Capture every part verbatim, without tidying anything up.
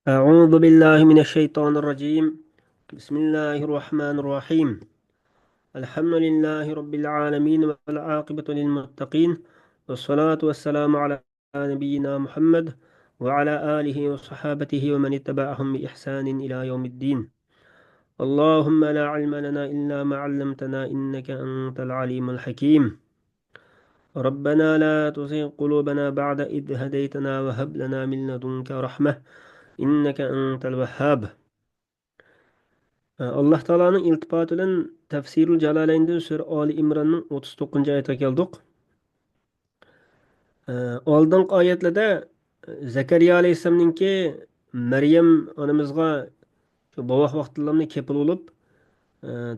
أعوذ بالله من الشيطان الرجيم. بسم الله الرحمن الرحيم. الحمد لله رب العالمين والعاقبة للمتقين والصلاة والسلام على نبينا محمد وعلى آله وصحابته ومن اتبعهم بإحسان إلى يوم الدين. اللهم لا علم لنا إلا ما علمتنا إنك أنت العليم الحكيم. ربنا لا تزغ قلوبنا بعد إذ هديتنا وهب لنا من لدنك رحمة إنك أنت الوهاب. ئاللاھ تائالانىڭ ئىلتىپاتى بىلەن تەفسىرۇل جالالەيندىن سۈرە ئالى ئىمراننىڭ ئوتتۇز توققۇزىنچى ئايىتىگە كەلدۇق. ئالدىنقى ئايەتلەردە زەكەرىيا ئەلەيھىسسالامنىڭكى مەريەم ئانىمىزغا شۇ بوۋاق ۋاقتىلارنى كېپىل بولۇپ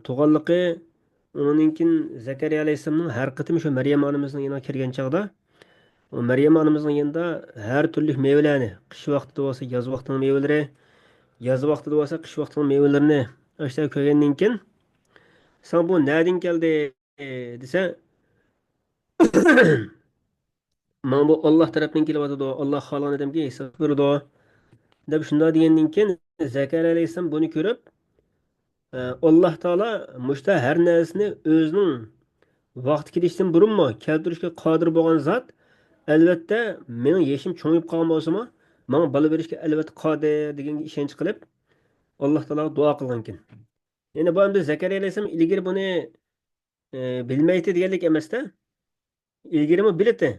تۇغانلىقى، ئۇنىڭدىن كېيىن زەكەرىيا ئەلەيھىسسالامنىڭ ھەر قېتىم شۇ مەريەم ئانىمىزنىڭ يېنىغا كىرگەن چاغدا، ئۇ مەريەم ئانىمىزنىڭ يېنىدا ھەر تۈرلۈك مېۋىلەرنى، قىش ۋاقتىدا بولسا ياز ۋاقتىنىڭ مېۋىلىرى، ياز ۋاقتىدا بولسا قىش ۋاقتىنىڭ مېۋىلىرىنى ئاشۇنداق كۆرگەندىن كېيىن، ساڭا بۇ نەدىن كەلدى دېسە، ماڭا بۇ ئاللاھ تەرەپتىن كېلىۋاتىدۇ، ئاللاھ خالىغان ئادەمگە ھېساب بېرىدۇ، دەپ شۇنداق دېگەندىن كېيىن، زەكەرىيا ئەلەيھىسسالام بۇنى كۆرۈپ، ئە، ئاللاھ تائالا مۇشتا ھەر نەرسىنى ئۆزىنىڭ ۋاقتى كېلىشتىن بۇرۇنمۇ كەلتۈرۈشكە قادىر بولغان زات، ئەلۋەتتە، مېنىڭ يېشىم چوڭىيىپ قالغان بولسىمۇ، ماڭا بالا بېرىشكە ئەلۋەتتە قادىر دېگەنگە ئىشەنچ قىلىپ، ئاللاھ تائالاغا دۇئا قىلغانىكەن. يەنى بۇ ئەمدى زەكەرىيا ئەلەيھىسسالام ئىلگىرى بۇنى، ئە، بىلمەيتتى دېگەنلىك ئەمەستە، ئىلگىرىمۇ بىلەتتى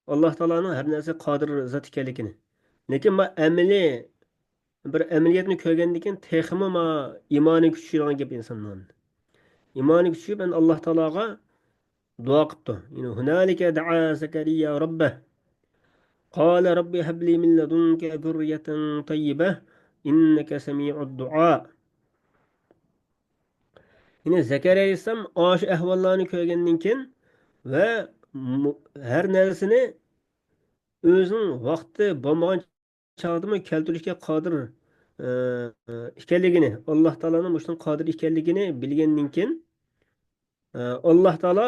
ئاللاھ تائالانىڭ ھەر نەرسىگە قادىر زات ئىكەنلىكىنى. لېكىن ما ئەمەلىي بىر ئەمەلىيەتنى كۆرگەندىن كېيىن تېخىمۇ ما ئىمانى كۈچىيىدىغان گەپ ئىنساننىڭ. ئىمانى كۈچىيىپ، ئەمدى ئاللاھ تائالاغا دۇئا قىپتۇ. يەنى، هنالك دعا زكريا ربه قال رب هب لي من لدنك ذرية طيبة إنك سميع الدعاء. يەنى زەكەرىيا ئەلەيھىسسالام ئاشۇ ئەھۋاللارنى كۆرگەندىن كېيىن ۋە مۇ-، ھەر نەرسىنى ئۆزىنىڭ ۋاقتى بولمىغان چاغدىمۇ كەلتۈرۈشكە قادىر، ئە، ئىكەنلىكىنى، ئاللاھ تائالانىڭ مۇشۇنىڭ قادىر ئىكەنلىكىنى بىلگەندىن كېيىن، ئە، ئاللاھ تائالا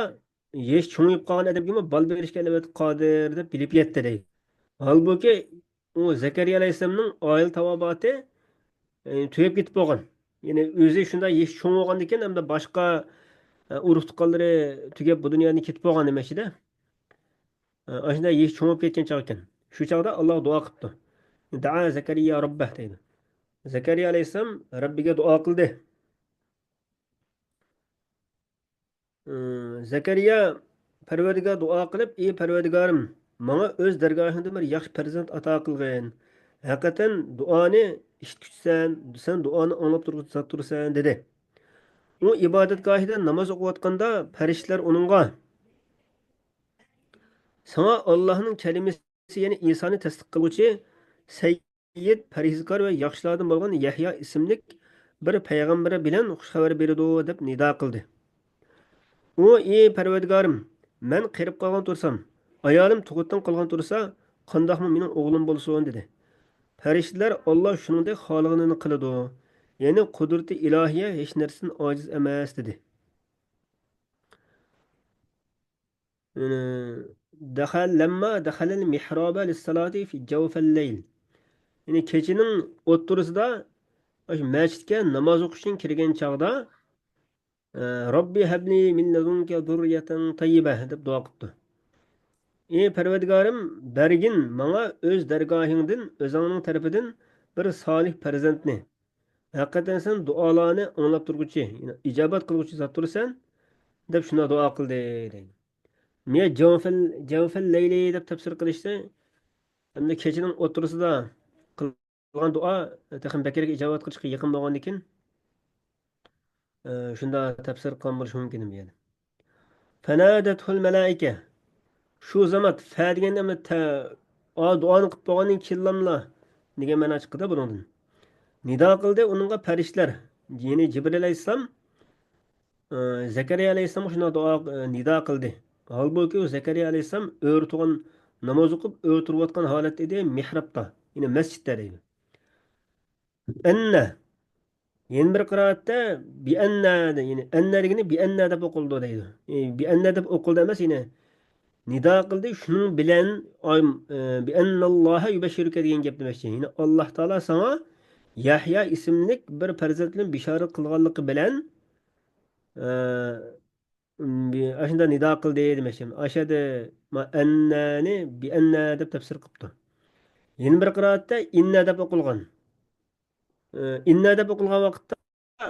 يېشى چوڭىيىپ قالغان ئادەمگىمۇ بالا بېرىشكە ئەلۋەتتە قادىر دەپ بىلىپ يەتتى دەيدۇ. ھالبۇكى، ئۇ زەكەرىيا ئەلەيھىسسالامنىڭ ئائىلە تاۋابىئاتى، ئە، تۈگەپ كېتىپ بولغان. يەنى ئۆزى شۇنداق يېشى چوڭ بولغاندىكىن، ھەمدە باشقا، ئە، ئۇرۇق تۇغقانلىرى تۈگەپ، بۇ دۇنيادىن كېتىپ بولغان دېمەكچىدە. ئە، ئاشۇنداق يېشى چوڭ بولۇپ كەتكەن چاغ ئىكەن. شۇ چاغدا ئاللاھقا دۇئا قىپتۇ. دەئا زەكەرىيا رەببەھ دەيدۇ. زەكەرىيا ئەلەيھىسسالام رەببىگە دۇئا قىلدى. ئى، زەكەرىيا پەرۋەردىگارغا دۇئا قىلىپ، ئى پەرۋەردىگارىم، ماڭا ئۆز دەرگاھىڭدىن بىر ياخشى پەرزەنت ئاتا قىلغىن. ھەقىقەتەن دۇئانى ئىشىتكۈچىسەن، سەن دۇئانى ئاڭلاپ تۇرغۇچى زاتتۇرسەن، دېدى. ئۇ ئىبادەتگاھىدا ناماز ئوقۇۋاتقاندا پەرىشتىلەر ئۇنىڭغا، ساڭا ئاللاھنىڭ كەلىمىسى، يەنى ئىسانى تەستىق قىلغۇچى سەييىد، پەرھىزكار ۋە ياخشىلاردىن بولغان يەھيا ئىسىملىك بىر پەيغەمبىرى بىلەن خۇش خەۋەر بېرىدۇ، دەپ نىدا قىلدى. ئۇ، ئى پەرۋەردىگارىم، مەن قېرىپ قالغان تۇرسام، ئايالىم تۇغۇتتىن قالغان تۇرسا، قانداقمۇ مېنىڭ ئوغلۇم بولسۇن؟ دېدى. پەرىشتىلەر ئاللا شۇنىڭدەك خالىغىنىنى قىلىدۇ، يەنى قۇدرىتى ئىلاھىيە ھېچ نەرسىدىن ئاجىز ئەمەس، دېدى. دەخەل، لەمما دەخەلەل مىھرابە لىسسالاتى فى جەۋفەل لەيل. يەنى كېچىنىڭ ئوتتۇرىسىدا ئاشۇ مەسچىتكە ناماز ئوقۇش ئۈچۈن كىرگەن چاغدا، ئە، رەببى ھەبلى مىن لەدۇنكە زۇررىيەتەن تەييىبە دەپ دۇئا قىپتۇ. ئى پەرۋەردىگارىم، بەرگىن ماڭا ئۆز دەرگاھىڭدىن، ئۆزۈڭنىڭ تەرىپىدىن بىر سالىھ پەرزەنتنى. ھەقىقەتەن سەن دۇئالارنى ئاڭلاپ تۇرغۇچى، يەنى ئىجابەت قىلغۇچى زاتتۇرسەن، دەپ شۇنداق دۇئا قىلدى، دەيدۇ. مىيە جەۋفەل، جەۋفەل لەيلى دەپ تەپسىر قىلىشتا، ئەمدى كېچىنىڭ ئوتتۇرىسىدا قىلغان دۇئا تېخىمۇ بەكرەك ئىجابەت قىلىشقا يېقىن بولغاندىكىن، ئە، شۇنداق تەپسىر قىلغان بولۇشى مۇمكىن بۇ يەردە. فەنادەتھۇل مەلائىكە. شۇ زامات، فە دېگەن ئەمدى تە-، ئا، دۇئانى قىلىپ بولغاندىن كېيىنلاملا دېگەن مەنا چىقىدۇ بۇنىڭدىن. نىدا قىلدى ئۇنىڭغا پەرىشتىلەر. يەنى جىبرىل ئەلەيھىسسالام، ئى، زەكەرىيا ئەلەيھىسسالامغا شۇنداق دۇئا، ئى، نىدا قىلدى. ھالبۇكى، ئۇ زەكەرىيا ئەلەيھىسسالام ئۆرە تۇرغان، ناماز ئوقۇپ ئۆرە تۇرۇۋاتقان ھالەتتە ئىدى، مىھرابتا، يەنى مەسچىتتە دەيدۇ. ئەننە. يەنە بىر قىرائەتتە بىئەننە، يەنى ئەننە دېگىنى بىئەننە دەپ ئوقۇلىدۇ دەيدۇ. ئى، بىئەننە دەپ ئوقۇلىدۇ ئەمەس، يەنى نىدا قىلدى، شۇنىڭ بىلەن، ئاي-، ئە، بىئەنناللاھە يۇبەششىرۇكە دېگەن گەپ دېمەكچى. يەنى ئاللاھ تائالا ساڭا يەھيا ئىسىملىك بىر پەرزەنتنى بىشارەت قىلغانلىقى بىلەن، ئە، بى-، ئاشۇنداق نىدا قىلدى دېمەكچى. ئاشۇ يەردە ما-، ئەننەنى بىئەننە دەپ تەپسىر قىپتۇ. يەنە بىر قىرائەتتە ئىننە دەپ ئوقۇلغان. ئە، ئىننە دەپ ئوقۇلغان ۋاقىتتا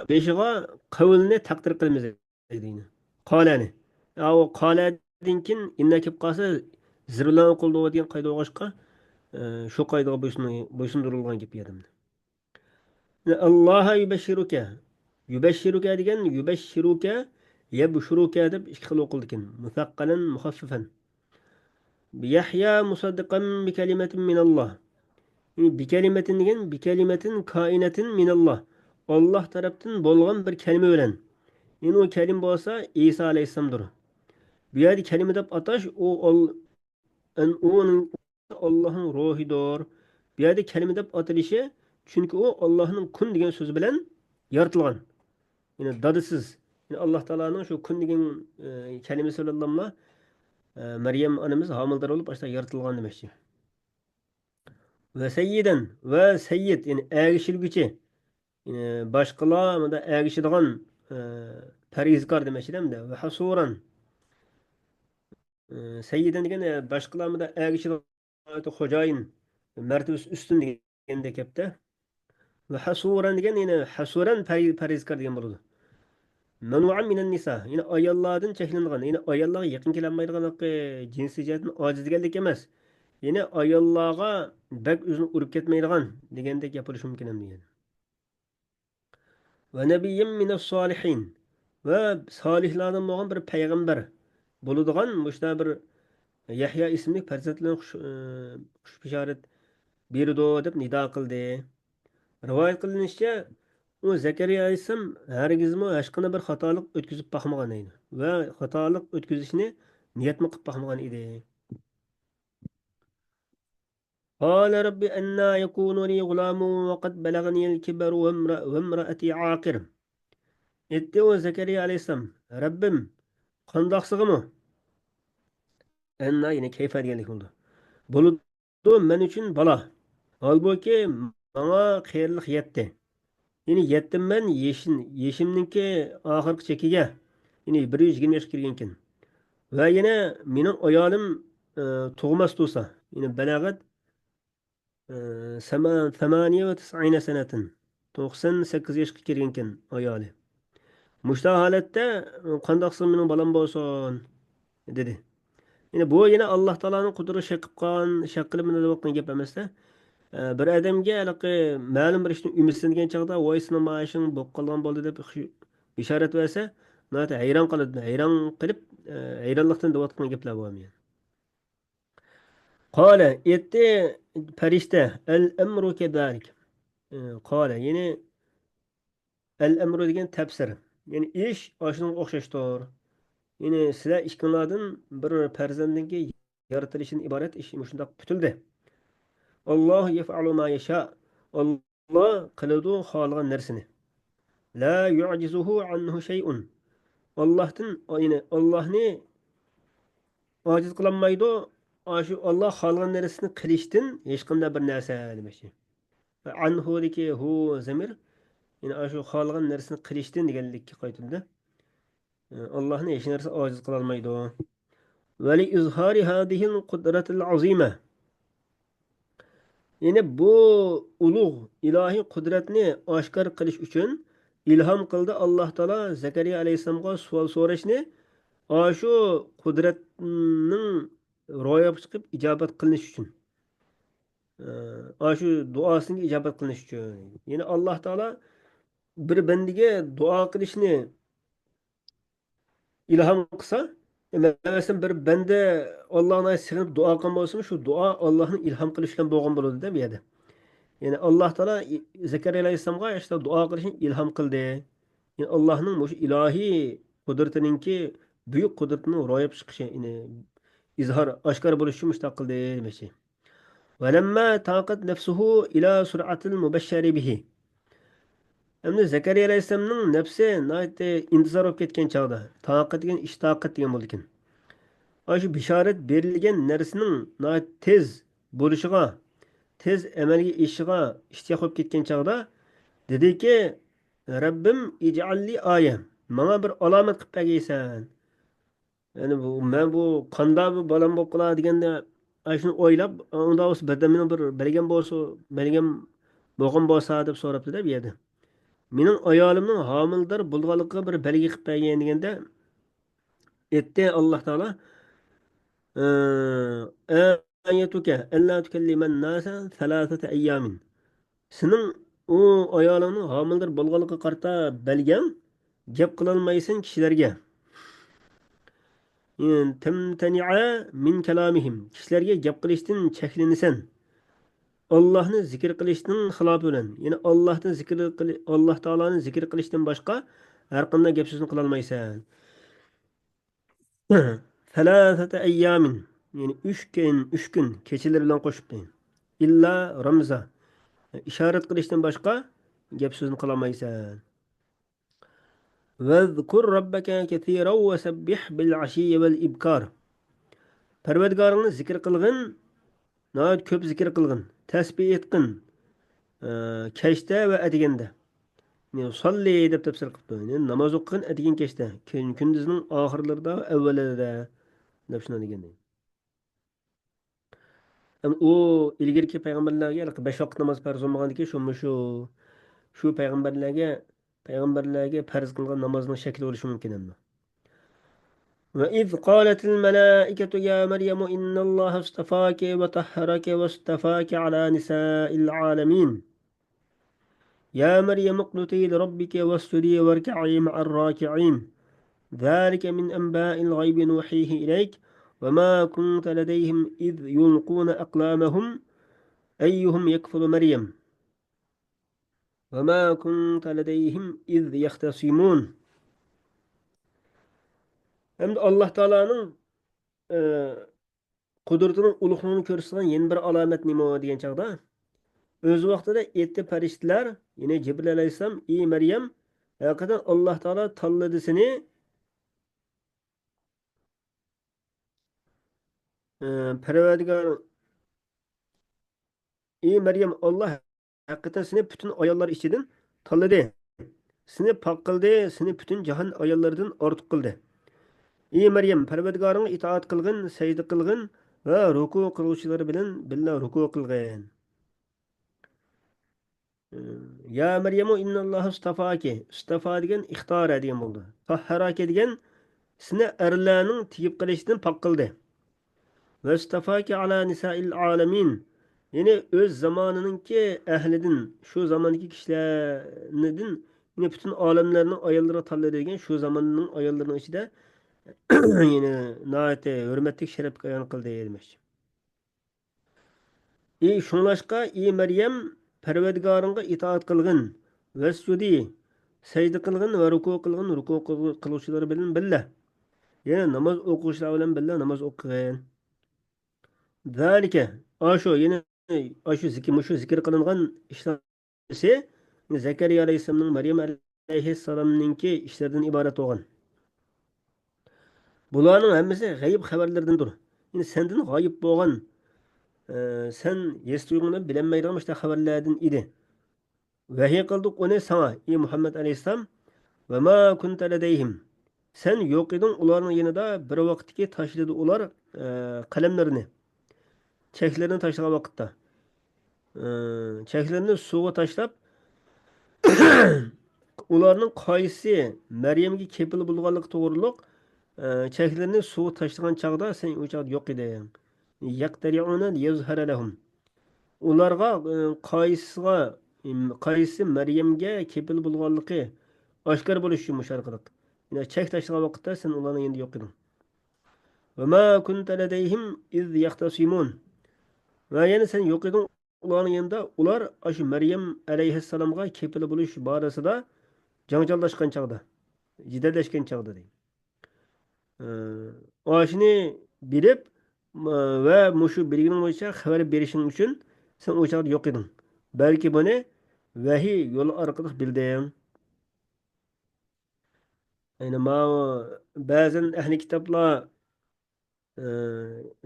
بېشىغا قەۋلنى تەقدىر قىلىمىز دەيدۇ. قالەنى. ئاۋۇ قالەدىن كېيىن ئىننە كېلىپ قالسا، زىر بىلەن ئوقۇلىدۇ دېگەن قائىدە بولغاچقا، ئە، شۇ قائىدىغا بويسۇن-، بويسۇندۇرۇلغان گەپ بۇ يەردە. ئاللاھا يۇبەششىرۇكە. يۇبەششىرۇكە دېگەن يۇبەششىرۇكە، يەبشۇرۇكە دەپ ئىككى خىل ئوقۇلىدىكەن. مۇسەققەلەن، مۇخەففەفەن. يەھيا مۇسەددىقەن بىكەلىمەتىن مىنەللاھ. يەنى بىكەلىمەتىن دېگەن، بىكەلىمەتىن كائىنەتىن مىنەللاھ. ئاللاھ تەرەپتىن بولغان بىر كەلىمە بىلەن. يەنى ئۇ كەلىمە بولسا ئىسا ئەلەيھىسسالامدۇر. بۇ يەردە كەلىمە دەپ ئاتاش، ئۇ ئال-، ئەن-، ئۇنىڭ، ئاللاھنىڭ روھىدۇر. بۇ يەردە كەلىمە دەپ ئاتىلىشى، چۈنكى ئۇ ئاللاھنىڭ كۇن دېگەن سۆزى بىلەن يارىتىلغان. يەنى دادىسىز. يەنى ئاللاھ تائالانىڭ شۇ كۇن دېگەن، ئە، كەلىمىسى بىلەنلا، ئە، مەريەم ئانىمىز ھامىلىدار بولۇپ، ئاشۇنداق يارىتىلغان دېمەكچى. ۋە سەييىدەن، ۋە سەييىد، يەنى ئەگىشىلگۈچى. يەنى باشقىلار مۇنداق ئەگىشىدىغان، ئە، پەرھىزكار دېمەكچىدە ئەمدى. ۋە ھەسۇرەن. ئە، سەييىدەن دېگەن، ئە، باشقىلار مۇنداق ئەگىشىدىغان خوجايىن، مەرتىبىسى ئۈستۈن دېگەندەك گەپتە. ۋە ھەسۇرەن دېگەن يەنە ھەسۇرەن پەرھىز-، پەرھىزكار دېگەن بولىدۇ. مەنۇئەن مىنەن نىسا، يەنى ئاياللاردىن چەكلىنىدىغان، يەنى ئاياللارغا يېقىن كېلەلمەيدىغانلىقى، جىنسىي جەھەتتىن ئاجىز دېگەنلىك ئەمەس. يەنى ئاياللارغا بەك ئۆزىنى ئۇرۇپ كەتمەيدىغان دېگەندەك گەپ بولۇشى مۇمكىن ئەمدى يەنە. ۋە نەبىييىم مىنەس سالىھىن، ۋە سالىھلاردىن بولغان بىر پەيغەمبەر بولىدىغان مۇشۇنداق بىر يەھيا ئىسىملىك پەرزەنتلەرنى خۇش-، ئى، خۇش بېشارەت بېرىدۇ دەپ نىدا قىلدى. رىۋايەت قىلىنىشىچە، ئۇ زەكەرىيا ئەلەيھىسسالام ھەرگىزمۇ ھېچقانداق بىر خاتالىق ئۆتكۈزۈپ باقمىغان ئىدى ۋە خاتالىق ئۆتكۈزۈشنى نىيەتمۇ قىلىپ باقمىغان ئىدى. قال رب أنى يكون لي غلام وقد بلغني الكبر وامرأ-، وامرأتي عاقر. ئېيتتى ئۇ زەكەرىيا ئەلەيھىسسالام، رەببىم، قانداقسىغىمۇ؟ ئەننى، يەنى كەيفە دېگەنلىك بولىدۇ. بولىدۇ مەن ئۈچۈن بالا. ھالبۇكى، ماڭا قېرىلىق يەتتى. يەنى يەتتىم مەن يېشىن-، يېشىمنىڭكى ئاخىرقى چېكىگە، يەنى بىر يۈز يىگىرمە ياشقا كىرگەنكەن. ۋە يەنە مېنىڭ ئايالىم، ئە، تۇغماس تۇرسا، يەنى بەلەغەت، ئە، سەما-، سەمانىيە ۋە تىسئىنە سەنەتىن، توقسان سەككىز ياشقا كىرگەنكەن ئايالى. مۇشۇنداق ھالەتتە، قانداقسىغا مېنىڭ بالام بولسۇن؟ دېدى. يەنى بۇ يەنە ئاللا تائالانىڭ قۇدرىتىگە شەك قىلىپ قالغان، شەك قىلىپ مۇنداق دەۋاتقان گەپ ئەمەستە. ئە، بىر ئادەمگە ھېلىقى مەلۇم بىر ئىشتىن ئۈمىدسىزلەنگەن چاغدا، ۋاي، سېنىڭ مانا ئىشىڭ بولۇپ قالغان بولدى دەپ خۇش-، بېشارەت بەرسە، ناھايىتى ھەيران قالىدۇ. ھەيران قېلىپ، ئە، ھەيرانلىقتىن دەۋاتقان گەپلەر بۇ. قال، ئېيتتى پەرىشتە، ئەل ئەمرۇ كەزالىك. ئە، قال، يەنى ئەل ئەمرۇ دېگەن تەپسىر. يەنى ئىش ئاشۇنىڭغا ئوخشاشتۇر. يەنى سىلەر ئىككىڭلاردىن بىر پەرزەنتنىڭكى يارىتىلىشىدىن ئىبارەت ئىش مۇشۇنداق پۈتۈلدى. ئاللاھۇ يەفئەلۇ ما يەشا. ئاللا قىلىدۇ خالىغان نەرسىنى. لا يۇئجىزۇھۇ ئەنھۇ شەيئۇن. ئاللاھتىن، يەنى ئاللاھنى ئاجىز قىلالمايدۇ. ئاشۇ ئاللا خالىغان نەرسىنى قىلىشتىن ھېچقانداق بىر نەرسە دېمەكچى. ئەنھۇدىكى ھۇ زەمىر، يەنى ئاشۇ خالىغان نەرسىنى قىلىشتىن دېگەنلىككە قايتىلدى. ئاللاھنى ھېچ نەرسە ئاجىز قىلالمايدۇ. ۋەلى ئىزھارى ھازىھىل قۇدرەتىل ئازىمە. يەنى بۇ ئۇلۇغ ئىلاھىي قۇدرەتنى ئاشكارا قىلىش ئۈچۈن ئىلھام قىلدى ئاللاھ تائالا زەكەرىيا ئەلەيھىسسالامغا سوئال سوراشنى، ئاشۇ قۇدرەتنىڭ روياپقا چىقىپ ئىجابەت قىلىنىش ئۈچۈن. ئاشۇ دۇئاسىنىڭ ئىجابەت قىلىنىش ئۈچۈن. يەنى ئاللاھ تائالا بىر بەندىگە دۇئا قىلىشنى ئىلھام قىلسا، مەسىلەن، بىر بەندە ئاللاھنى سېغىنىپ دۇئا قىلغان بولسىمۇ، شۇ دۇئا ئاللاھنىڭ ئىلھام قىلىشى بىلەن بولغان بولىدۇ دە بۇ يەردە. يەنى ئاللاھ تائالا زەكەرىيا ئەلەيھىسسالامغا ئاشۇنداق دۇئا قىلىشنى ئىلھام قىلدى. يەنى ئاللاھنىڭ مۇشۇ ئىلاھىي قۇدرىتىنىڭكى، بۈيۈك قۇدرىتىنىڭ روياپقا چىقىشى، يەنى ئىزھار، ئاشكارا بولۇشى ئۈچۈن مۇشۇنداق قىلدى دېمەكچى. ولما طاقت نفسه إلى سرعة المبشر به. ئەمدى زەكەرىيا ئەلەيھىسسالامنىڭ نەپسى ناھايىتى ئىنتىزار بولۇپ كەتكەن چاغدا، تاقەت دېگەن ئىشتاقەت دېگەن بولىدىكەن. ئاشۇ بېشارەت بېرىلگەن نەرسىنىڭ ناھايىتى تېز بولۇشىغا، تېز ئەمەلگە ئېشىشىغا ئىشتىياق بولۇپ كەتكەن چاغدا دېدىكى، رەببىم ئىجئەللى ئايە، ماڭا بىر ئالامەت قىلىپ بەرگەيسەن. يەنى بۇ، مەن بۇ قاندا بۇ بالام بولۇپ قالار دېگەندە، ئاشۇنى ئويلاپ، ئۇنداق بولسا بىردەم مېنىڭ بىر بەلگەم بولسا، بەلگەم بولغان بولسا دەپ سوراپتۇ-دە بۇ يەردە. مېنىڭ ئايالىمنىڭ ھامىلىدار بولغانلىقىغا بىر بەلگە قىلىپ بەرگىن دېگەندە، ئېيتتى ئاللاھ تائالا، ئە، ئايەتۇكە ئەللا تۇكەللىمەن ناسە سەلاسەتە ئەييامىن. سېنىڭ ئۇ ئايالىڭنىڭ ھامىلىدار بولغانلىقىغا قارىتا بەلگەڭ، گەپ قىلالمايسەن كىشىلەرگە. تەمتەنىئە مىن كالامىھىم، كىشىلەرگە گەپ قىلىشتىن چەكلىنىسەن. ئاللاھنى زىكىر قىلىشنىڭ خىلاپى بىلەن، يەنى ئاللاھنى زىكىر قىلى-، ئاللاھ تائالانى زىكىر قىلىشتىن باشقا ھەر قانداق گەپ سۆزنى قىلالمايسەن. سەلاسەتە ئەييامىن، يەنى ئۈچ كۈن، ئۈچ كۈن، كېچىلىرى بىلەن قوشۇپتۇ. ئىللا رەمزا، ئىشارەت قىلىشتىن باشقا گەپ سۆزنى قىلالمايسەن. ۋەزكۇر رەببەكە كەسىرەن ۋەسەببىھ بىل ئەشىييى ۋەل ئىبكار. پەرۋەردىگارىڭنى زىكىر قىلغىن، ناھايىتى كۆپ زىكىر قىلغىن، تەسبىھ ئېيتقىن، ئە، كەچتە ۋە ئەتىگەندە. يەنى ساللى دەپ تەپسىر قىپتۇ. يەنى ناماز ئوقۇغىن ئەتىگەن كەچتە، كۈن-، كۈندۈزنىڭ ئاخىرلىرىدا ۋە ئەۋۋەللىرىدە دەپ شۇنداق دېگەن. ئەمما ئۇ ئىلگىرىكى پەيغەمبەرلەرگە ھېلىقى بەش ۋاقىت ناماز پەرز بولمىغاندىكىن، شۇ، مۇشۇ، شۇ پەيغەمبەرلەرگە، پەيغەمبەرلەرگە پەرز قىلغان نامازنىڭ شەكلى بولۇشى مۇمكىن ئەمما. وإذ قالت الملائكة يا مريم إن الله اصطفاك وطهرك واصطفاك على نساء العالمين. يا مريم اقنتي لربك واسجدي واركعي مع الراكعين. ذلك من أنباء الغيب نوحيه إليك وما كنت لديهم إذ يلقون أقلامهم أيهم يكفل مريم وما كنت لديهم إذ يختصمون. ھەمدە ئاللاھ تائالانىڭ، ئە، قۇدرىتىنىڭ ئۇلۇغلۇقىنى كۆرسىتىدىغان يەنە بىر ئالامەت نېمە دېگەن چاغدا، ئۆز ۋاقتىدا ئېيتتى پەرىشتىلەر، يەنى جىبرىل ئەلەيھىسسالام، ئى مەريەم، ھەقىقەتەن ئاللاھ تائالا تاللىدى سېنى، ئى، پەرۋەردىگار، ئى مەريەم، ئاللاھ ھەقىقەتەن سېنى پۈتۈن ئاياللار ئىچىدىن تاللىدى. سېنى پاك قىلدى، سېنى پۈتۈن جاھان ئاياللىرىدىن ئارتۇق قىلدى. ئى مەريەم، پەرۋەردىگارىڭغا ئىتائەت قىلغىن، سەجدە قىلغىن ۋە رۇكۇ قىلغۇچىلار بىلەن بىللە رۇكۇ قىلغىن. يا مەريەمۇ ئىنناللاھا ئىستافاكى. ئىستافا دېگەن ئىختارە دېگەن بولىدۇ. تاھھاراكى دېگەن سېنى ئەرلەرنىڭ تېگىپ قېلىشىدىن پاك قىلدى. ۋەستافاكى ئالا نىسائىل ئالەمىن. يەنى ئۆز زامانىنىڭكى ئەھلىدىن، شۇ زاماندىكى كىشىلەردىن، يەنى پۈتۈن ئالەملەرنىڭ ئاياللىرىغا تاللىدى دېگەن، شۇ زاماننىڭ ئاياللىرىنىڭ ئىچىدە يەنى ناھايىتى ھۆرمەتلىك، شەرەپلىك ئايال قىلدى دېمەكچى. ئى، شۇڭلاشقا، ئى مەريەم، پەرۋەردىگارىڭغا ئىتائەت قىلغىن، ۋەسجۇدى، سەجدە قىلغىن ۋە رۇكۇ قىلغىن، رۇكۇ قىل-، قىلغۇچىلار بىلەن بىللە. يەنى ناماز ئوقۇغۇچىلار بىلەن بىللە ناماز ئوقۇغىن. زالىكە، ئاشۇ، يەنى ئاشۇ زىكىر، مۇشۇ زىكىر قىلىنغان ئىشلار ھەممىسى زەكەرىيا ئەلەيھىسسالامنىڭ، مەريەم ئەلەيھىسسالامنىڭكى ئىشلىرىدىن ئىبارەت بولغان. بۇلارنىڭ ھەممىسى غەيىب خەۋەرلىرىدىندۇر. يەنى سەندىن غايىب بولغان، ئە، سەن ھېس تۇيغۇڭ بىلەن بىلەلمەيدىغان مۇشۇنداق خەۋەرلەردىن ئىدى. ۋەھىي قىلدۇق ئۇنى ساڭا، ئى مۇھەممەد ئەلەيھىسسالام. ۋە ما كۇنتە لەدەيھىم. سەن يوق ئىدىڭ ئۇلارنىڭ يېنىدا، بىر ۋاقىتتىكى تاشلىدى ئۇلار، ئە، قەلەملىرىنى. چەكلىرىنى تاشلىغان ۋاقىتتا. ئە، چەكلىرىنى سۇغا تاشلاپ، ئۇلارنىڭ قايسى مەريەمگە كېپىل بولغانلىقى توغرۇلۇق، ئە، چەكلىرىنى سۇغا تاشلىغان چاغدا سەن ئۇ چاغدا يوق ئىدىڭ. يەقتەرىئۇنە لىيەزھەرە لەھۇم. ئۇلارغا، ئە، قايسىغا، قايسى مەريەمگە كېپىل بولغانلىقى ئاشكارا بولۇش ئۈچۈن مۇشۇ ئارقىلىق. يەنى چەك تاشلىغان ۋاقىتتا سەن ئۇلارنىڭ يېنىدا يوق ئىدىڭ. ۋە ما كۇنتە لەدەيھىم ئىز يەختەسىمۇن. ۋە يەنە سەن يوق ئىدىڭ ئۇلارنىڭ يېنىدا، ئۇلار ئاشۇ مەريەم ئەلەيھىسسالامغا كېپىل بولۇش بارىسىدا جاڭجاللاشقان چاغدا، جېدەللەشكەن چاغدا دەيدۇ. ئاشۇنى بىلىپ، ۋە مۇشۇ بىلگىنىڭ بويىچە خەۋەر بېرىشىڭ ئۈچۈن سەن ئۇ چاغدا يوق ئىدىڭ. بەلكى بۇنى ۋەھىي يولى ئارقىلىق بىلدىڭ. يەنى ماۋۇ بەزەن ئەھلى كىتابلار ئى،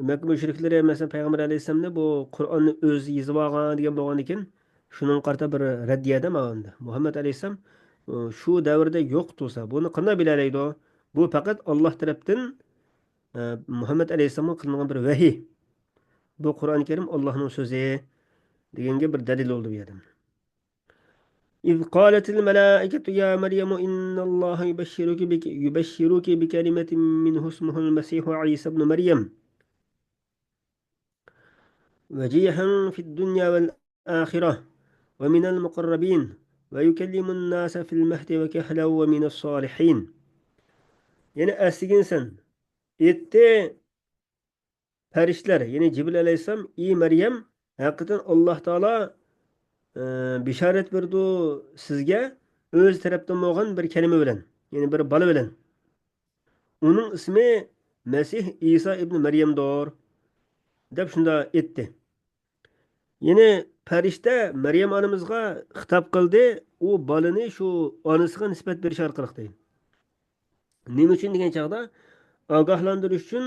مەككە مۇشرىكلىرى، مەسىلەن، پەيغەمبەر ئەلەيھىسسالامنى بۇ قۇرئاننى ئۆزى يېزىۋالغان دېگەن بولغاندىكىن، شۇنىڭغا قارىتا بىر رەددىيەدە ماۋۇ ئەمدى. مۇھەممەد ئەلەيھىسسالام، ئى، شۇ دەۋردە يوق تۇرسا، بۇنى قانداق بىلەلەيدۇ؟ بۇ پەقەت ئاللاھ تەرەپتىن، ئى، مۇھەممەد ئەلەيھىسسالامغا قىلىنغان بىر ۋەھىي. بۇ قۇرئان كەرىم ئاللاھنىڭ سۆزى دېگەنگە بىر دەلىل بولدى بۇ يەردە. إذ قالت الملائكة يا مريم إن الله يبشرك بك، يبشرك بكلمة منه اسمه المسيح عيسى ابن مريم وجيها في الدنيا والآخرة ومن المقربين ويكلم الناس في المهد وكهلا ومن الصالحين. يەنى ئەسلىگىنسەن، ئېيتتى پەرىشتىلەر، يەنى جىبرىل ئەلەيھىسسالام، ئى مەريەم، ھەقىقەتەن ئاللاھ تائالا، ئى، بېشارەت بېرىدۇ سىزگە ئۆزى تەرەپتىن بولغان بىر كەلىمە بىلەن، يەنى بىر بالا بىلەن. ئۇنىڭ ئىسمى مەسىھ ئىسا ئىبنى مەريەمدۇر، دەپ شۇنداق ئېيتتى. يەنى پەرىشتە مەريەم ئانىمىزغا خىتاب قىلدى، ئۇ بالىنى شۇ ئانىسىغا نىسبەت بېرىش ئارقىلىق دەيدۇ. نېمە ئۈچۈن دېگەن چاغدا، ئاگاھلاندۇرۇش ئۈچۈن.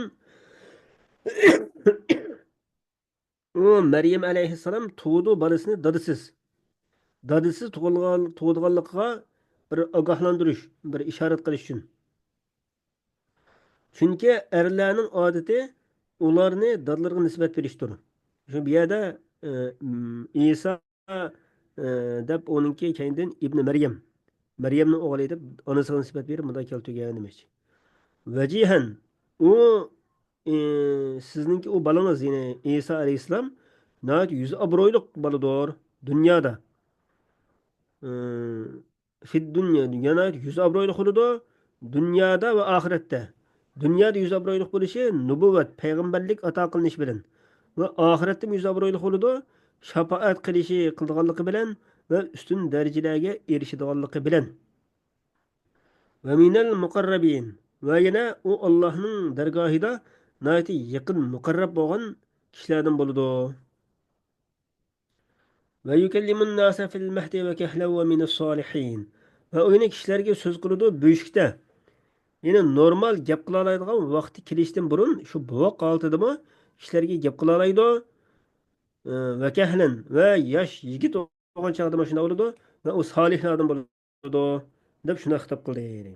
ئۇ مەريەم ئەلەيھىسسالام تۇغىدۇ بالىسىنى دادىسىز. دادىسىز تۇغۇلغان، تۇغىدىغانلىقىغا بىر ئاگاھلاندۇرۇش، بىر ئىشارەت قىلىش ئۈچۈن. چۈنكى ئەرلەرنىڭ ئادىتى ئۇلارنى دادىلىرىغا نىسبەت بېرىشتۇر. شۇ بۇ يەردە، ئى، ئىسا، ئى، دەپ ئۇنىڭكى كەينىدىن ئىبنى مەريەم، مەريەمنىڭ ئوغلى دەپ ئانىسىغا نىسبەت بېرىپ مۇنداق كەلتۈرگەن دېمەكچى. ۋەجىھەن، ئۇ، ئى، سىزنىڭكى ئۇ بالىڭىز، يەنى ئىسا ئەلەيھىسسالام ناھايىتى يۈز ئابرۇيلۇق بالىدۇر دۇنيادا. ئى، فىددۇنيا، دۇنيادا يۈز ئابرۇيلۇق بولىدۇ، دۇنيادا ۋە ئاخىرەتتە. دۇنيادا يۈز ئابرۇيلۇق بولۇشى نۇبۇۋۋەت، پەيغەمبەرلىك ئاتا قىلىنىشى بىلەن ۋە ئاخىرەتتىمۇ يۈز ئابرۇيلۇق بولىدۇ، شاپائەت قىلىشى قىلىدىغانلىقى بىلەن ۋە ئۈستۈن دەرىجىلەرگە ئېرىشىدىغانلىقى بىلەن. ۋە مىنەل مۇقەررەبىن، ۋە يەنە ئۇ ئاللاھنىڭ دەرگاھىدا ناھايىتى يېقىن مۇقەررەب بولغان كىشىلەردىن بولىدۇ. ۋە يۇكەللىمۇن ناسە فىل مەھدى ۋە كەھلەن ۋە مىنەس سالىھىن. ۋە ئۇ يەنە كىشىلەرگە سۆز قىلىدۇ بۆشۈكتە. يەنى نورمال گەپ قىلالايدىغان ۋاقتى كېلىشتىن بۇرۇن، شۇ بوۋاق ھالىتىدىمۇ كىشىلەرگە گەپ قىلالايدۇ. ئى، ۋە كەھلەن، ۋە ياش يىگىت بولغان چاغدىمۇ شۇنداق بولىدۇ. ۋە ئۇ سالىھلاردىن بولىدۇ، دەپ شۇنداق خىتاب قىلدى.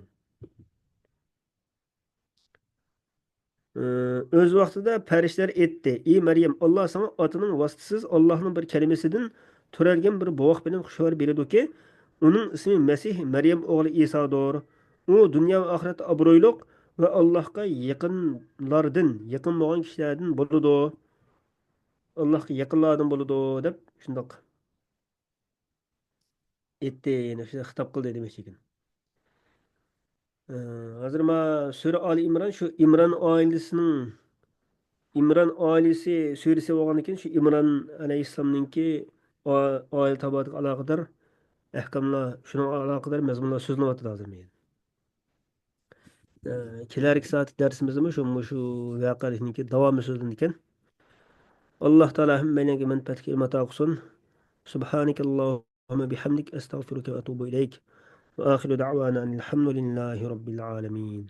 ئۆز ۋاقتىدا پەرىشتىلەر ئېيتتى، ئى مەريەم، ئاللا ساڭا ئاتىنىڭ ۋاسىتىسىز ئاللاھنىڭ بىر كەلىمىسىدىن تۆرەلگەن بىر بوۋاق بىلەن خۇشخەۋەر بېرىدۇكى، ئۇنىڭ ئىسمى مەسىھ مەريەم ئوغلى ئىسادۇر. ئۇ دۇنيا ۋە ئاخىرەتتە ئابرۇيلۇق ۋە ئاللاھقا يېقىنلاردىن، يېقىن بولغان كىشىلەردىن بولىدۇ. ئاللاھقا يېقىنلاردىن بولىدۇ، دەپ شۇنداق ئېيتتى، يەنى شۇ خىتاب قىلدى دېمەكچىكەن. ئى، ھازىر ما سۈرە ئالى ئىمران، شۇ ئىمران ئائىلىسىنىڭ، ئىمران ئائىلىسى سۈرىسى بولغاندىكىن، شۇ ئىمران ئەلەيھىسسالامنىڭكى ئا-، ئائىلە تاۋابىئاتىغا ئالاقىدار ئەھكاملار، شۇنىڭغا ئالاقىدار مەزمۇنلار سۆزلىنىۋاتىدۇ ھازىر. ئى، كېلەركى سائەت دەرسىمىزدىمۇ شۇ، مۇشۇ ۋەقەلىكنىڭكى داۋامى سۆزلىنىدىكەن. ئاللا تائالا ھەممەيلەنگە مەنپەئەتلىك ئىلىم ئاتا قىلسۇن. سۇبھانەكەللاھۇممە بىھەمدىك، ئەستەغفىرۇكە ۋە ئەتۇبۇ ئىلەيك. ۋە ئاخىرۇ دەئۋانا ئەنىل ھەمدۇلىللاھى رەببىل ئالەمىن.